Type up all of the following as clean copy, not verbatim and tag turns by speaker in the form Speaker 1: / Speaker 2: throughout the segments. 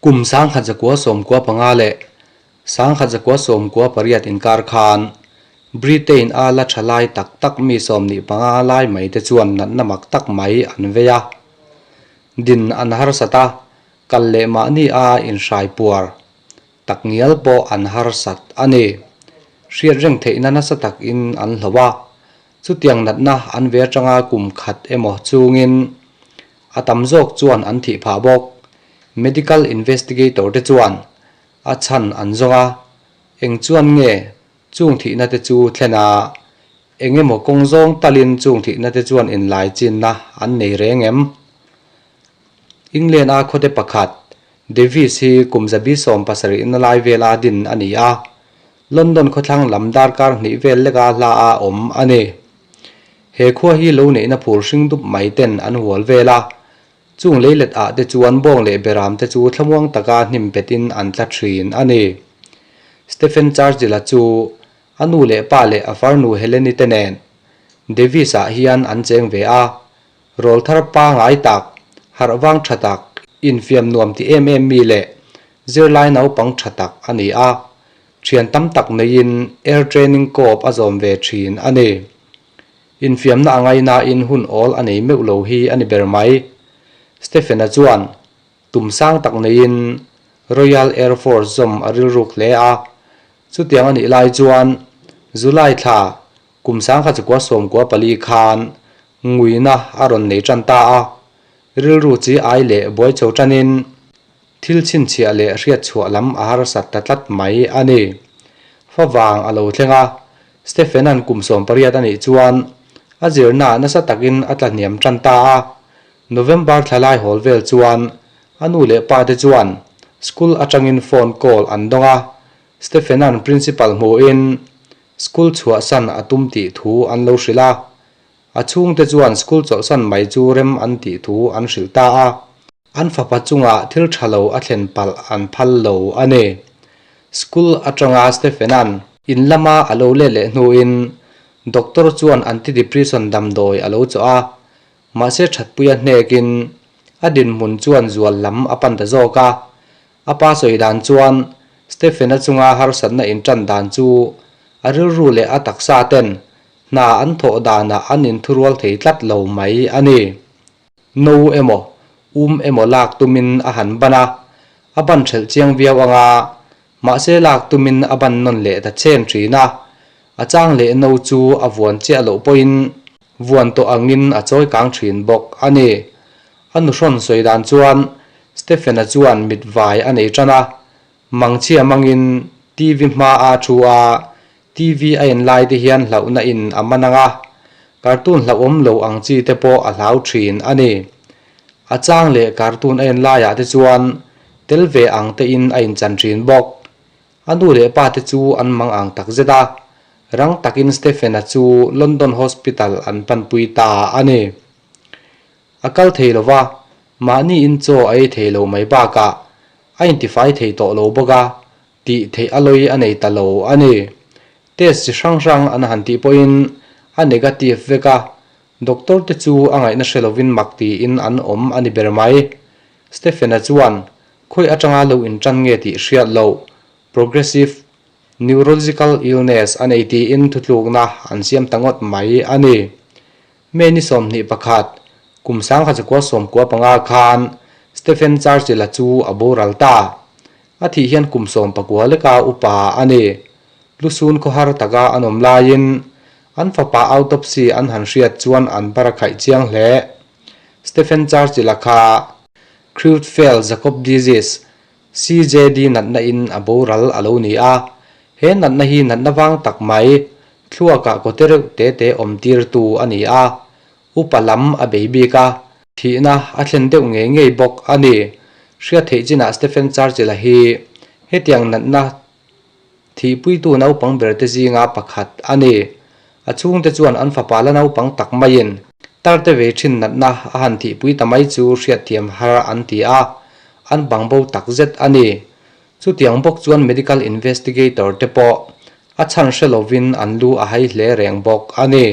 Speaker 1: Kum 1995 leh 1998 inkar khan Britain a la tha lai tak tak mi 25 lai mai te chuan natna mak tak mai an vei a. Din an harsat a, kal leh mahni a inhrai puar tak ngial pawh an harsat a ni. Hriat reng theihna nasa takin an hloh a, chutiang natna an ve atanga kum khat emaw chungin a tam zawk chuan an thih phah bawk. Medical investigator te chuan a chhan an zawng a, eng chuan nge chung thihna te chu thlen a, eng emaw kawng zawng talin chung thihna te chuan inlai chinna an nei reng em? England a khawte pakhat, Davies hi kum zabi 70 na lai vela din a ni a, London khawthlang lam darkar hnih vel leka hla a awm a ni. He khua hi lo neihna phur hring dup mai ten an hual vel a, chung leilet ah te chuan bawng leh beram te chu thlamuang taka hnim petin an tla thin a ni. Stephen Churchill-a chu a nu leh pa leh a farnu Helene-i te nen Davies-ah hian an cheng ve a, Rawl thar pangai tak, harh vang tha tak, infiam nuam ti em em mi leh zirlai naupang tha tak a ni a, thian tam tak neiin Air Training Corps a zawm ve thin a ni. Infiamna a ngainain hun awl a nei meuh lo hi a ni ber mai. Stephen-a chuan tum sang tak neiin Royal Air Force zawm a rilruk hle a, chutiang a nih lai chuan July thla Kum 1994 khan nguina a rawn nei tan ta a, rilru chi ai leh buai chho tanin thil chhinchhiah leh hriatchhuah lam a harsat ta tlat mai a ni. Favang a lo thleng a, Stephen-a'n kum 18 a nih chuan a zirna nasa takin a tlahniam tan ta a, November thla lai hawl vel chuan a nu leh pa te chuan school atangin phone call an dawng a, Stephen-a'n principal hmuhin School chhuahsan a tum tih thu an lo hrilh a, a chhungte chuan school chawlhsan mai chu rem an tih thu an hrilh ta a. An fapa chungah thil tha lo a thlen palh an phal lo a ni. School atanga Stephen-a'n in lama a lo let leh hnuin doctor chuan antidepression damdawi a lo chawh a, mahse thatpuia hnekin a dinhmun chuan zual lam a pan ta zawk a. A pa sawi dan chuan Stephen-a chunga harsatna intan dan chu a rilru leh a taksa ten hna an thawh danah an inthurual thei tlat lo mai a ni. No emaw, um emaw lak tumin a han ban a, a ban ṭhelh chiang viau anga, mahse lak tumin a ban nawn leh ta chen ṭhin a, a chang leh no chu a vuan chiah loh pawhin vuan tawh angin a chawi kang ṭhin bawk a ni. A nuhrawn sawi dan chuan Stephen-a chuan mit vai a nei tan a, mangchhia mangin TV hma a thu a, TV a en lai te hian hlauhna in a man ang a, cartoon hlauhawm lo ang chi te pawh a hlau thin a ni. A chang leh cartoon a en laiah te chuan tel ve ang te in a inchan thin bawk. A nu leh pa te chu an mang ang takzet a, rang takin Stephen-a chu London Hospital an panpui ta a ni. A kal thei lo va, mahni in chaw a ei thei lo mai bakah a intifai thei tawh lo bawk a, tih theih a lawi a nei ta lo a ni. Test chi hrang hrang an han tih pawhin a negative vek a, doctor te chu a ngaihna hre lovin mak tiin an awm a ni ber mai. Stephen-a chuan khawi atanga lo intan nge tih hriat loh progressive neurological illness a nei tiin thutlukna an siam ta ngawt mai a ni. May ni 21, kum 1995 khan Stephen Churchill-a chu a boral ta. A thih hian kum 19 leka upa a ni. Lusun khawhar taka an awm laiin an fapa autopsy an han hriat chuan an bar a khaih chiang hle. Stephen Churchill-a kha Creutzfeldt-Jakob disease, CJD, natna in a boral a lo ni a. He natna hi natna vang tak mai, thluakah kawte reuh te te awm tirtu a ni a, upa lam a bei bik a, thihna a thlen deuh ngei ngei bawk a ni. Hriat theih chinah Stephen Churchill-a hi hetiang natna thihpuitu naupang berte zinga pakhat a ni. A chhungte chuan an fapa la naupang tak maiin tarte vei thin natna a han thihpui ta mai chu hriatthiam har an ti a, an bangbo takzet a ni. Chutiang bawk chuan medical investigator te pawh a chhan hre lovin an lu a hai hle reng bawk a ni.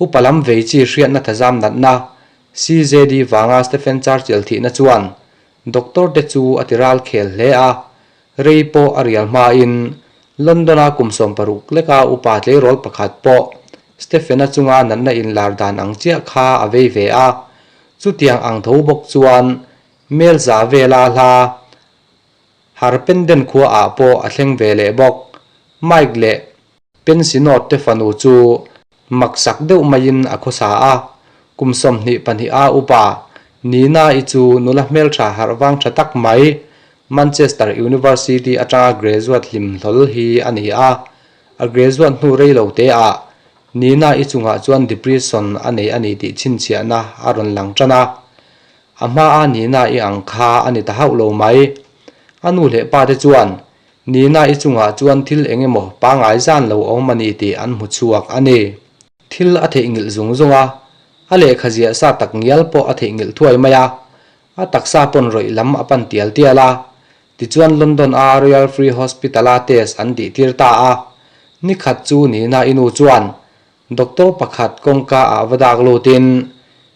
Speaker 1: Upa lam vei chi hriatna thazam natna, CJD vanga Stephen Churchill thihna chuan Doctor te chu a ti ral khel hle a, rei pawh a rial hmain London-a kum 60 leka upa tleirawl pakhat pawh Stephen-a chunga natna inlar dan ang chiah kha a vei ve a, chutiang ang tho bawk chuan mel za vela hla Harpenden khua ah pawh a thleng ve leh bawk. Mike leh Pensinot te fanu chu maksak deuh maiin a khawsa a, kum 22 a upa Nina-i chu nula hmeltha harh vang tha tak mai Manchester University atanga graduate hlim hlawl hi a ni a. A graduate hnu rei lo te ah Nina-i chungah chuan depression a nei a ni tih chhinchhiahna a rawn lang tan a. A hmaa Nina-i ang kha a ni ta hauh lo mai. A nu leh pa te chuan Nina-i chungah chuan thil eng emaw pangngai zan lo awm a ni tih an hmu chhuak a ni. Thil a theihnghilh zung zung a, a lehkha ziah sa tak ngial pawh a theihnghilh thuai mai a, a taksa pawn rawih lam a pan tial tial a. Tichuan London a Royal Free Hospital a test an tih tir ta a. Nikhat chu Nina-i nu chuan Doctor pakhat kawngka ah va dak lutin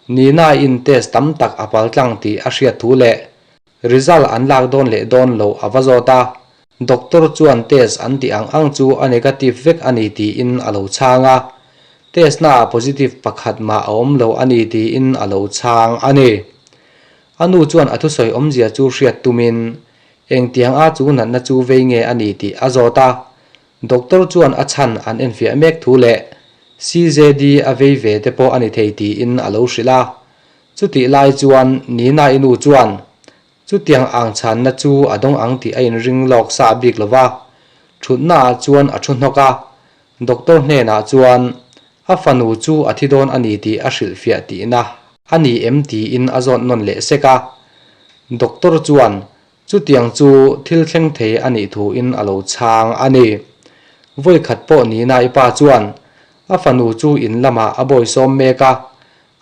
Speaker 1: Nina-in test tam tak a pal tlang tih a hriat thu leh result an lak dawn leh dawn loh a va zawt a. Doctor chuan test an tih ang ang chu a negative vek a ni tiin a lo chhang a. Test naah positive pakhat mah a awm lo a ni tiin a lo chhang a ni. A nu chuan a thusawi awmzia chu hriat tumin engtiang a chu natna chu vei nge a ni tih a zawt a. Doctor chuan a chhan an enfiah mek thu leh CJD a vei ve te pawh a ni thei tiin a lo hrilh a. Chutih lai chuan Nina-i nu chuan chutiang ang chhanna chu a dawng ang tih a inring lawk sa bik lo va, thutna ah chuan a thu hnawk a. Doctor hnenah chuan a fanu chu a thi dawn a ni tih a hrilhfiah tihna a ni em tiin a zawt nawn leh sek a. Doctor chuan Chutiang chu thil thleng thei a nih thuin a lo chhang a ni. Vawi khat pawh nina i pa chuan a fanu chu in lamah a bawisawm mek a,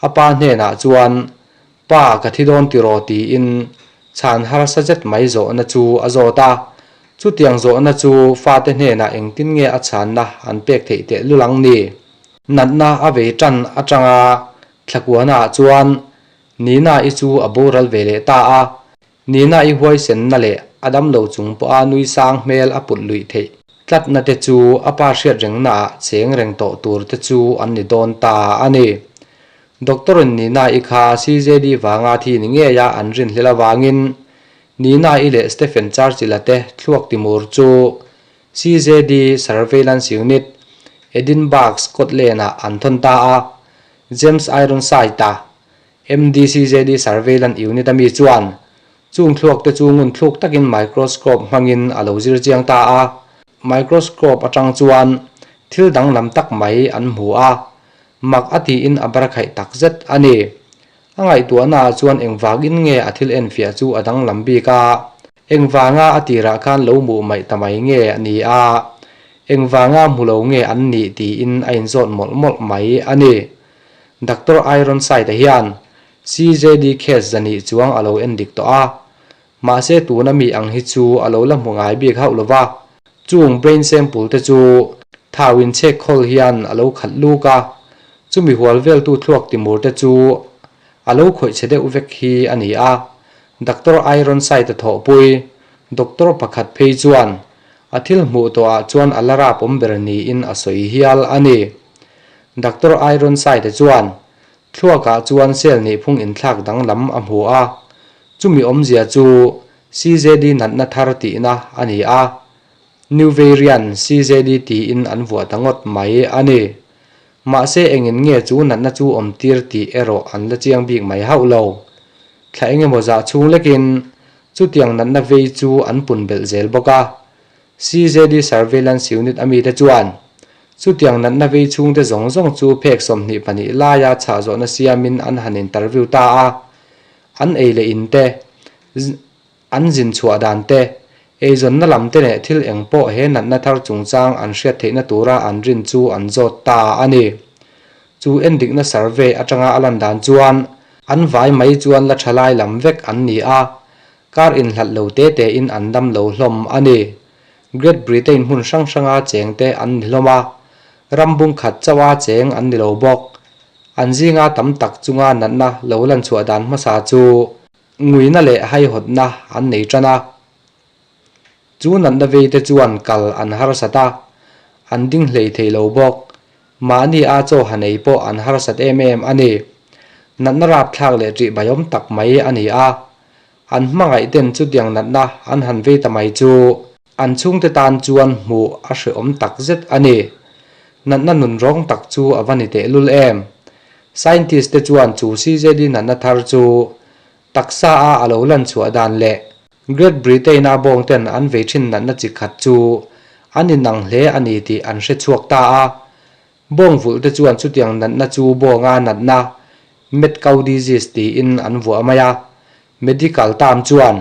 Speaker 1: a pa hnenah chuan, Pa, ka thi dawn tiraw tiin chhan harsa zet mai zawhna chu a zawt a. Chutiang zawhna chu fate hnenah engtin nge a chhanna an pek theih tehlul ang ni? Natna a vei tan atanga thlakuanaah chuan Nina-i chu a boral ve leh ta a. Nina i huaisenna leh a damlo chung pawha nui sang hmel a put luih theih tlatna te chu a pa hriat rengnaah cheng reng tawh tur te chu an ni dawn ta a ni. Doctor in Nina i kha CJD vanga thi ni ngeia an rinhlel avangin Nina i leh Stephen Churchill-a te thluak timur chu CJD Surveillance Unit, Edinburgh, Scotland-ah an thawn ta a, James Ironside-a MDCJD Surveillance Unit a mi chuan chung thluak te chu ngun thluk takin microscope hmangin a lo zir chiang ta a. Microscope atang chuan thil danglam tak mai an hmu a, mak a tiin a barakhaih tak zet a ni. A ngaihtuahnaah chuan engvangin nge a thil enfiah chu a danglam bik a, engvanga a tirah khan lo hmuh maih ta mai nge a ni a, engvanga hmu lo nge an nih tiin a inzawt mawlh mawlh mai a ni. Doctor Ironside-a hian CJD case zahnih chuang a lo en dik tawh a, mahse tuna mi ang hi chu a lo la hmu ngai bik hauh lo va. Chung brain sample te chu thau inchhek khawl hian a lo khat luk a, chumi hual veltu thluak timur te chu a lo khawih chhe deuh vek hi a ni a. Doctor Ironside-a thawhpui doctor pakhat phei chuan a thil hmuh tawhah chuan a la rap awm ber niin a sawi hial a ni. Doctor Ironside chuan thluakah chuan cell nihphung inthlak danglam a hmu a, chumi awmzia chu CJD natna thar tihna a ni a, New Variant CJD tiin an vuah ta ngawt mai a ni. Mahse engin nge chu natna chu awmtir tih erawh an la chiang bik mai hauh lo. Thla engemaw zah chhung lekin chutiang natna vei chu an pun belh zel bawk a, CJD Surveillance Unit a mite chuan chutiang natna vei chhungte zawng zawng chu phek 22 laia chhah zawhna siamin an han interview ta a, an ei leh in te, an zin chhuah dan te, eizawnna lam te leh thil eng pawh he natna thar chungchang an hriat theihna tura an rin chu an zawt ta a ni. Chu endikna survey atanga a lan dan chuan an vai mai chuan la tha lai lam vek an ni a, Kar inhlat lo te tein an dam lo hlawm a ni. Great Britain hmun hrang hranga cheng te an ni hlawm a, ram bung khat chauha cheng an ni lo bawk. An zinga tam tak chunga natna lo lan chhuah dan hmasa chu Nguina leh haihawtna an nei tan a. Chu natna veite chuan kal an harsat a, an ding hlei thei lo bawk. Mahni a chaw ha nei pawh an harsat em em a ni. Natna rapthlak leh ṭih baiawm tak mai a ni a. An hmangaih ten chutiang natna an han vei ta mai chu an chhungte tan chuan hmuh a hrehawm tak zet a ni. Natna nunrawng tak chu a va ni tehlul em. Scientist te chuan chu CJD natna thar chu taksa a a lo lan chhuah dan leh Great Britain a bawng ten an vei thin natna chi khat chu an inang hle a ni tih an hre chhuak ta a. Bawng vulh te chuan chutiang natna chu bawnga natna, mad cow disease tiin an vuah mai a. Medical term chuan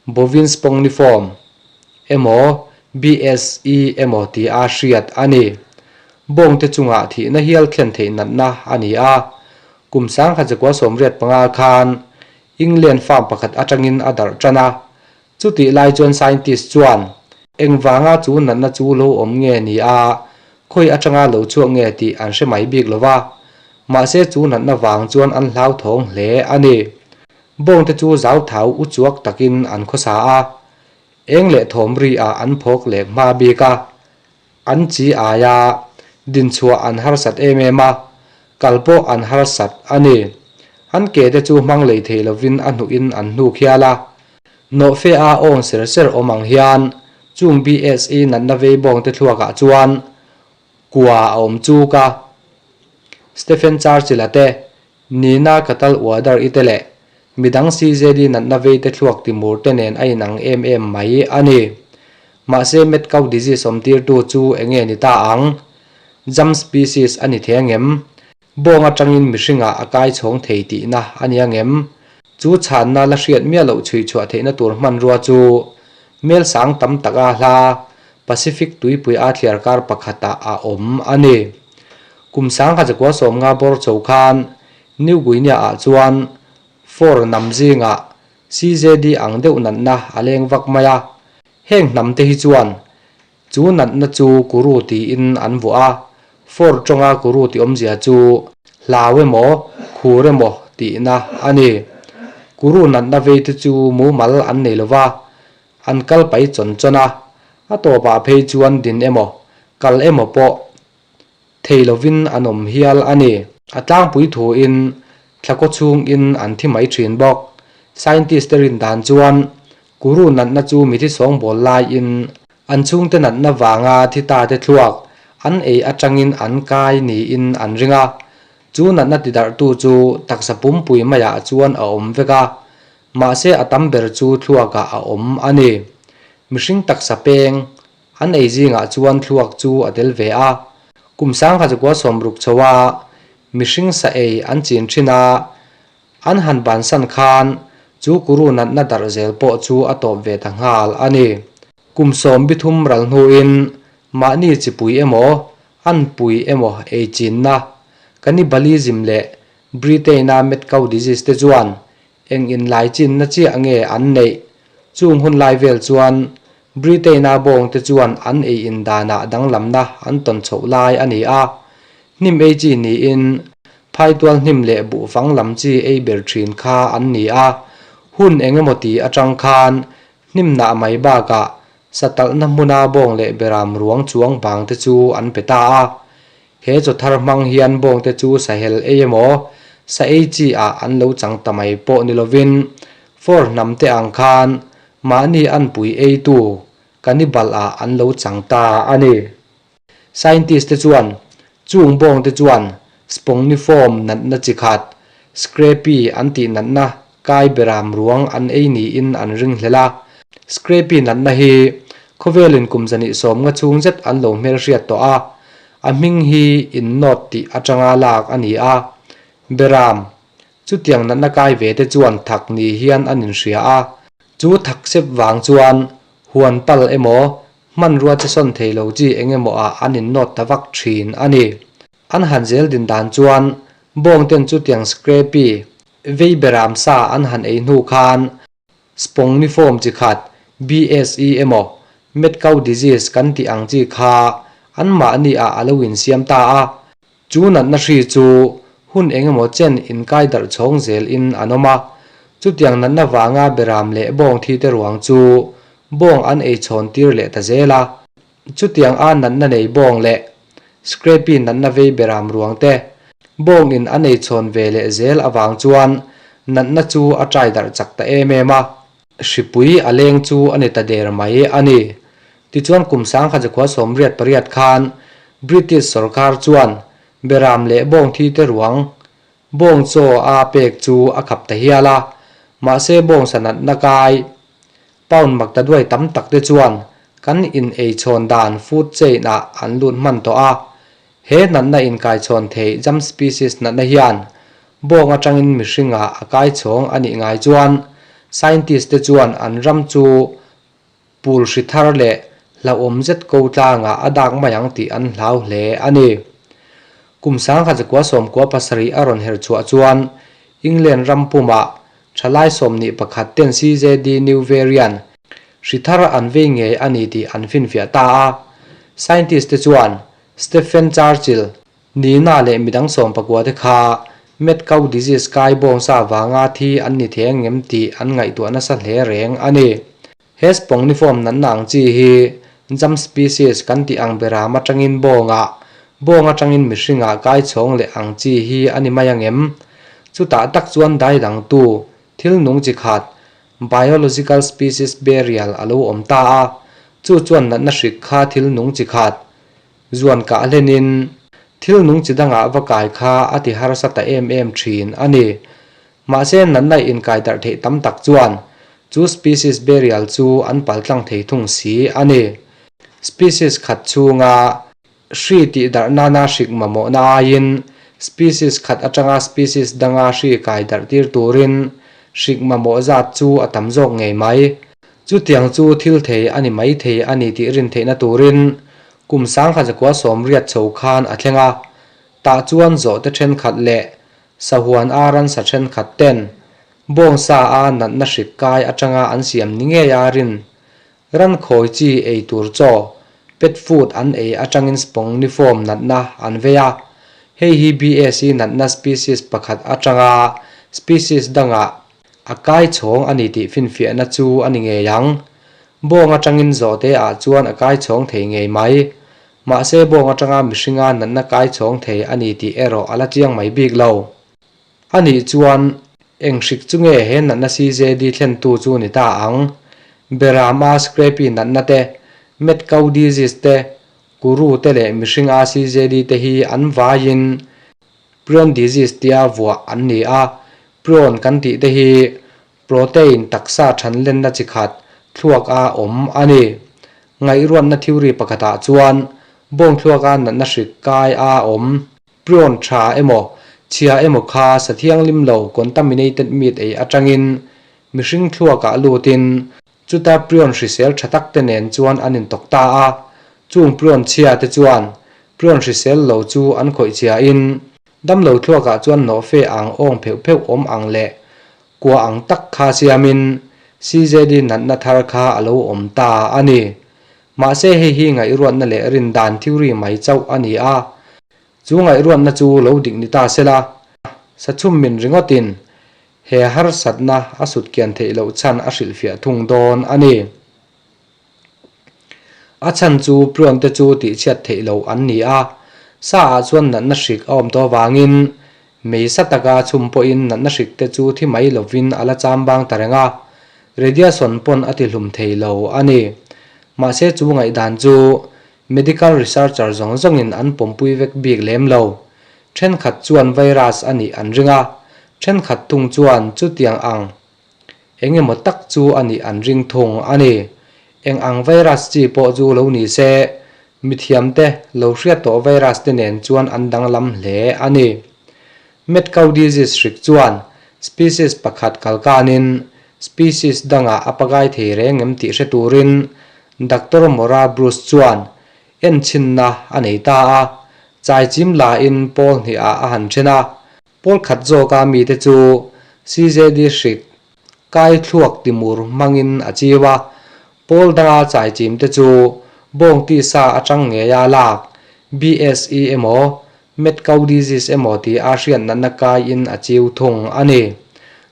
Speaker 1: bovine spongiform emaw BSE emaw tia hriat a ni. Bawngte chungah thihna hial thlen theih natna a ni a. Kum 1985 khan England farm pakhat atangin a darh tan a. Chutih lai chuan scientist chuan engvanga chu natna chu lo awm nge ni a, khawi atanga lo chhuak nge tih an hre mai bik lo va. Mahse chu natna vang chuan an hlauthawng hle a ni. Bawngte chu zauthau u chuak takin an khawsa a, eng leh thawm ri ah an phawk lek hma bik a. An chi aia dinchhuah an harsat em em a, kal pawh an harsat a ni. An ke te chu hmang lei thei lovin a hnuhin an hnuk hial a. Nawhfe a awng ser ser awm ang hian chung BSE natna vei bawng te thluakah chuan kua a awm chuk a. Stephen Churchill-a te Nina Katal Uadar i te leh midang CJD natna vei te thluak timur te nen a inang em em mai a ni. Mahse mad cow disease awmtirtu chu enge ni ta ang? Jam species a ni thei angem? Bawng atangin mihringah a kai chhawng thei tihna a ni angem? Chu chhanna la hriat miah loh chhui chhuah theihna tur hmanrua chu mel sang tam taka hla Pacific tuipui a thliar kar pakhatah a awm a ni. Kum 1990 bawr cho khan New Guinea ah chuan Fore hnam zingah CJD ang deuh natna a leng vak mai a. Heng hnam te hi chuan chu natna chu Kuru tiin an vuah a, Fore tawnga Kuru tih awmzia chu hlau emaw, khur emaw tihna a ni. Kuru natna vei te chu mumal an nei lo va, an kal pai chawn chawn a, a tawpah phei chuan din emaw, kal emaw pawh thei lovin an awm hial a ni. A tlangpui thuin thlakaw chhungin an thi mai thin bawk. Scientist te rin dan chuan Kuru natna chu mithi sawngbawl laiin an chhungte natna vanga thi ta te thluak an ei atangin an kai niin an ring a. Chu natna tidarhtu chu taksa pumpui maiah chuan a awm vek a, mahse a tam ber chu thluakah a awm a ni. Mihring taksa peng An ei zingah chuan thluak chu a tel ve a, kum 1960 chho a mihring sa ei an chin thin a, an han bansan khan chu kuru natna darh zel pawh chu a tawp ve ta nghal a ni. Kum 13 ral hnuin mahni chipui emaw, anpui emaw ei chinna, cannibalism leh Britain-a mad cow disease te chuan Eng inlai chinna chiah nge an neih? Chung hun lai vel chuan Britain-a bawngte chuan an ei in danah danglamna an tawn chhoh lai a ni a. Hnim ei chi niin phaitual hnim leh buhfang lam chi ei ber thin kha an ni a. Hun eng emaw ti atang khan hnim nah mai bakah satalhna hmuna bawng leh beram ruang chuang bangte chu an pe ta a. He chaw thar hmang hian bawngte chu sahel ei emaw, sa ei chi ah an lo chang ta mai pawh ni lovin, Fawr hnam te ang khan mahni anpui eitu cannibal ah an lo chang ta a ni. Scientist te chuan chung bawngte chuan spongiform natna chi khat, scrapie an tih natna kai beram ruang an ei niin an ringhlel a. Scrapie natna hi khawvelin kum 190 chhung zet an lo hmelhriat tawh a, a hming hi innawt tih atanga lak a ni a. Beram, chutiang natna kai ve te chuan thak ni hian an inhria a, chu thak sep vang chuan huan pal emaw hmanrua che sawn thei lo chi eng emaw ah an innawt ta vak thin a ni. An han zel din dan chuan bawngten chutiang scrapie Vei beram sa an han ei hnu khan spongiform chi khat, BSE emaw mad cow disease kan tih ang chi kha anmahni ah a lo insiam ta a. Chu natna hri chu hun engemaw chen inkai darh chhawng zel in an awm a. Chutiang natna vanga beram leh bawng thi te ruang chu bawng an ei chhawn tir leh ta zel a. Chutiang a natna nei bawng leh scrapie natna vei beram ruang te bawng in an ei chhawn ve leh zel avang chuan natna chu a trai darh chak ta em em a. Hripui a leng chu a ni ta der mai a ni. Tichuan kum sangkhazakhua 88 khan British sorkar chuan beram leh bawng thi te ruang Bawng chaw a pek chu a khap ta hial a, mahse bawng sa natna kai pound maktaduai tam tak te chuan kan in ei chhawn dan food chain ah an lut hman tawh a. He natna inkaichhawn thei jam species natna hian bawng atangin mihring ah a kai chhawng a nih ngai chuan scientist te chuan an ram chu Pul hri thar leh hlauhawm zet ko tlangah a dak mai ang tih an hlau hle a ni. Kum 1997 a rawn her chhuah chuan England ram pumah thalai 21 ten CJD new variant hri thar an vei ngei a ni tih an finfiah ta a. Scientist te chuan Stephen Churchill, Nina leh midang 19 te kha mad cow disease kai bawngsa vanga thi an ni thei angem tih an ngaihtuah nasa hle reng a ni. He spongiform natna ang chi hi jam species kan tih ang beram atangin bawngah, bawng atangin mihringah kai chhawng leh ang chi hi a ni mai angem? Chutah tak chuan dai dangtu thil nung chi khat, biological species burial a lo awm ta a, chu chuan natna hrik kha thil nung chi khat, zuan kah hlenin thil nung chi dangah va kai kha a ti harsa ta em em thin a ni. Mahse natna inkai darh theih tam tak chuan chu species burial chu an paltlang thei thung si a ni. Species khat chhunga hri tih darh nana hrik mamawhna aiin species khat atanga species danga hri kai darh tir turin hrik mamawh zat chu a tam zawk ngei mai. Chutiang chu thil thei a ni mai thei a ni tih rin theihna turin kum 1980 chho khan a thleng a, tah chuan zawhte thenkhat leh sahuan a ransa thenkhat ten bawngsa a natna hrik kai atanga an siam ni ngei a rin ran khawi chi ei tur chaw, pet food, an ei atangin spongiform natna an vei a, hei hi BSE natna species pakhat atanga species dangah A kai chhawng a ni tih finfiahna chu a ni ngei ang. Bawng atangin zawhte ah chuan a kai chhawng thei ngei mai. Mahse bawng atanga mihringa natna kai chhawng thei a ni tih erawh a la chiang mai bik lo. A nih chuan eng hrik chu nge he natna CJD thlentu chu ni ta ang? Beram-a scrapie natna te, mad cow disease te, kuru te leh mihringa CJD te hi an vaiin Prion disease tia vuah an ni a, prion kan tih te hi protein taksa than lenna chi khat thluak a awm a ni. Ngaihruatna theory pakhatah chuan bawng thluaka natna hrik kai a awm. Prion tha emaw, chhia emaw kha sa thianghlim lo contaminated meat ei atangin mihring thluakah lutin Chuta prion hrisel tha tak te nen chuan an intawk ta a, chung prion chhia te chuan prion hrisel lo chu an khawih chhia in damlo thluakah chuan nawhfe ang awng pheuh pheuh awm ang leh kua ang tak kha siamin CJD natna thar kha a lo awm ta a ni. Mahse hei hi ngaihruatna leh rindan theory mai chauh a ni a, chu ngaihruatna chu lo dik ni ta sela, sachhum min ringawtin He harsatna a sut kian theih loh chhan a hrilhfiah thung dawn a ni. A chhan chu prion te chu tihchhiat theih loh an ni a, sa ah chuan natna hrik a awm tawh avangin mei sa taka chhum pawhin natna hrik te chu thi mai lovin a la cham bang ta reng a, radiation pawn a tihlum thei lo a ni. Mahse chu ngaihdan chu medical researcher zawng zawngin an pawmpui vek bik lem lo. Thenkhat chuan virus a nih an ring a, thenkhat thung chuan chutiang ang eng emaw tak chu a nih an ring thung a ni. Eng ang virus chi pawh chu lo ni se, mithiamte lo hriat tawh virus te nen chuan an danglam hle a ni. Mad cow disease hrik chuan species pakhat kalkanin species dangah a pagai thei reng em tih hre turin Doctor Maura Bruce chuan Enchhinna a nei ta a, chaichim lain pawl hnihah a han then a. Pawl khat zawka mite chu CJD hrik kai thluak timur hmangin a chiu a, pawl danga chaichimte chu bawng tisa atang ngeia lak BSE emaw mad cow disease emaw ti a hriat natna kaiin a chiu thung a ni.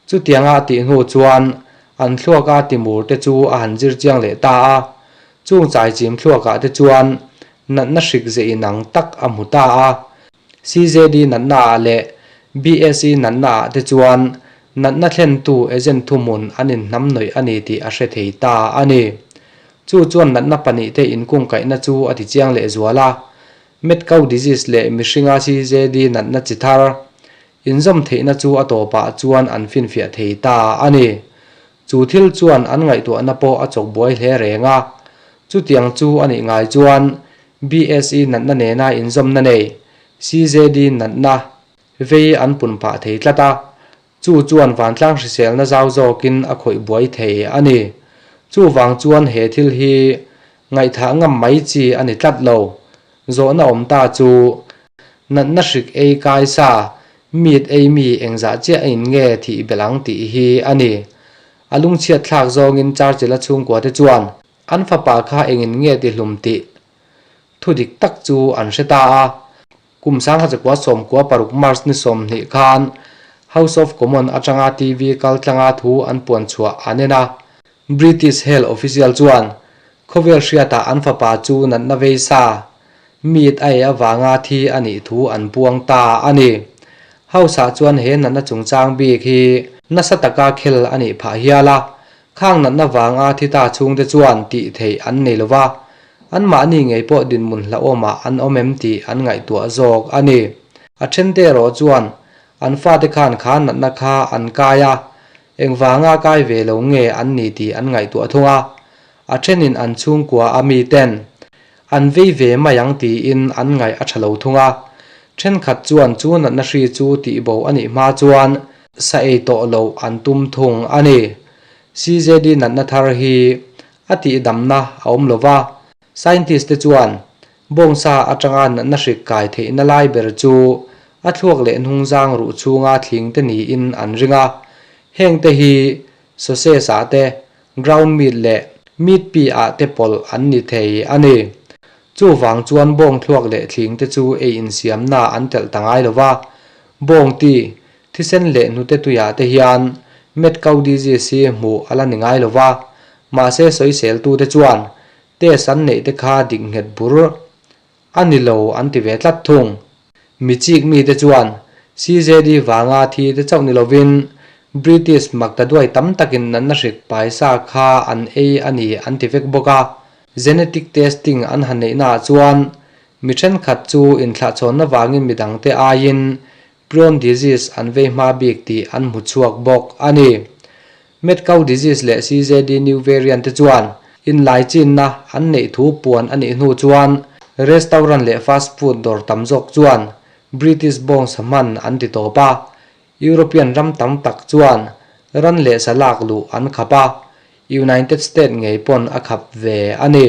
Speaker 1: Chutianga a tih hnu chuan an thluaka timur te chu a han zir chiang leh ta a, chung chaichim thluakah te chuan natna hrik ze inang tak a hmu ta a. CJD natna ah leh BSE natna ah te chuan natna thlentu agent thuhmun an inhnam nawih a ni tih a hre thei ta a ni. Chu chuan natna pahnihte inkungkaihna chu a ti chiang leh zual a. Mad cow disease leh mihringa CJD natna chi thar inzawm theihna chu a tawpah chuan an finfiah thei ta a ni. Chu thil chuan an ngaihtuahna pawh a chawk buai hle reng a. Chutiang chu a nih ngai chuan BSE natna nena inzawmna nei CJD natna vei an pun phah thei tlat a, chu chuan vantlang hriselna zau zawkin a khawih buai thei a ni. Chuvang chuan he thil hi ngaihthah ngam mai chi a ni tlat lo. Zawhna awm ta chu natna hrik ei kai sa meat ei mi engzah chiah a in nge thih belh ang tih hi a ni. A lungchhiat thlak zawngin Churchill-a chhungkua te chuan An fapa kha engin nge ti hlum tih thu dik tak chu an hre ta a. Kum sangha chakua sawmkua paruk March ni 20 khan House of Commons atanga TV kal tlanga thu an puan chhuah an en a. British Health official chuan khawvel hriatah an fapa chu natna vei sa meat a ei avanga thi a nih thu an puang ta a ni. House-ah chuan he natna chungchang bik hi nasa taka khel a nih phah hial a. Khang natna vanga thi ta chhungte chuan tih theih an nei lo va, anmahni ngei pawh dinhmun hlauhawmah an awm em tih an ngaihtuah zawk a ni. A thente erawh chuan an fate khan kha natna kha an kai a, engvanga kai ve lo nge an ni tih an ngaihtuah thung a. A thenin an chhungkua a miten an vei ve mai ang tiin an ngaih a tha lo thung a. Thenkhat chuan chu natna hri chu tihbo a nih hma chuan sa ei tawh loh an tum thung a ni. CJD natna thar hi a tihdamna a awm lo va, scientist te chuan bawngsa atanga natna hrik kai theihna lai ber chu a thluak leh hnungzang ruh chhunga thling te niin an ring a. Heng te hi sausage ah te, ground meat leh meat pie ah te pawlh an ni thei a ni. Chuvang chuan bawng thluak leh thling te chu ei insiamna an telh ta ngai lo va, bawng ti Thisen leh hnute tuiah te hian mad cow disease hi hmuh a la ni ngai lo va, mahse sawiseltute chuan test an neih te kha dik nghet bur a ni lo an ti ve tlat thung. Mi chik mite chuan CJD vanga thi te chauh ni lovin British maktaduai tam takin natna hrik paisa kha an ei a ni an ti vek bawk a. Genetic testing an han neihnaah chuan mi thenkhat chu inthlahchhawnna vangin midangte aiin Prion disease an vei hma bik tih an hmu chhuak bawk a ni. Mad cow disease leh CJD new variant te chuan inlaichinna an neih thu puan a nih hnu chuan restaurant leh fast food dawr tam zawk chuan British bawngsa hman an ti tawp a, European ram tam tak chuan ran leh sa lak luh an khap a, United States ngei pawn a khap ve a ni.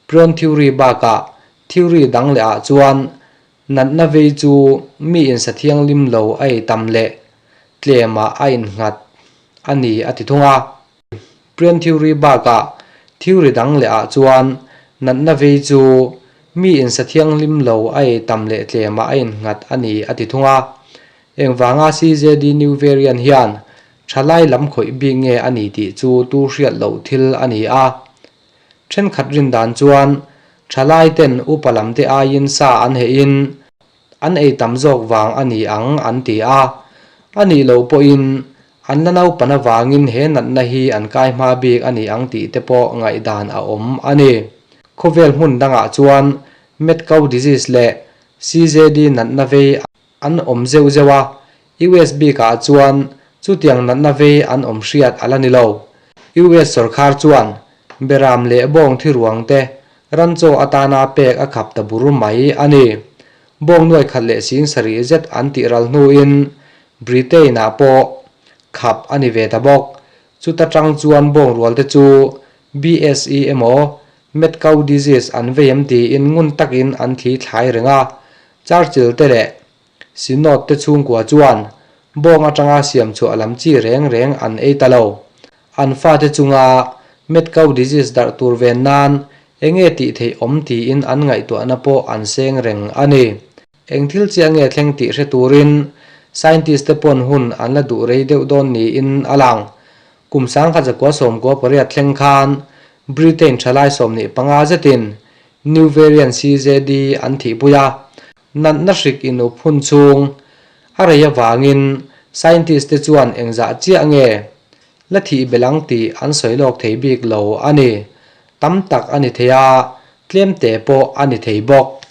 Speaker 1: Prion theory bakah theory dang leh ah chuan Natna vei chu mi insa thianghlim lo a ei tam leh tlemah a innghat a ni a ti thung a. Prion theory bakah theory dang leh ah chuan natna vei chu mi insa thianghlim lo a ei tam leh tlemah a innghat a ni a ti thung a. Engvanga CJD new variant hian thalai lam khawih bik nge a ni tih chu tu hriat loh thil a ni a. Thenkhat rin dan chuan thalai ten upa lam te aiin sa an hehin an ei tam zawk vang a ni ang an ti a. A nih loh pawhin an la naupan avangin he natna hi an kai hma bik a ni ang tih te pawh ngaihdan a awm a ni. Khawvel hmun dangah chuan mad cow disease leh CJD natna vei an awm zeuh zeuh a, US bikah chuan chutiang natna vei an awm hriat a la ni lo. US sawrkhar chuan beram leh bawng thi ruang te ran chaw atana pek a khap ta bur mai a ni. Bawng nuai khat leh sing sarih zet an tih ral hnuin Britain-ah pawh khap a ni ve ta bawk. Chuta tang chuan bawng rual te chu BSE emaw mad cow disease an vei em tiin ngun takin an thli thlai reng a. Churchill te leh Synod te chhungkua chuan bawng atanga siam chhuah lam chi reng reng an ei ta lo. An fate chunga mad cow disease darh tur ven nan enge tih theih awm tiin an ngaihtuahna pawh an seng reng a ni. Eng thil chiah nge thleng tih hre turin Scientist te pawn hun an la duh rei deuh dawn niin a lang. Kum 1998 thleng khan Britain thalai 25 zetin new variant CJD an thihpui a, natna hrik inup hun chhung a rei avangin scientist te chuan engzah chiah nge la thih belh ang tih an sawi lawk thei bik lo a ni. Tam tak a ni thei a, tlem te pawh a ni thei bawk.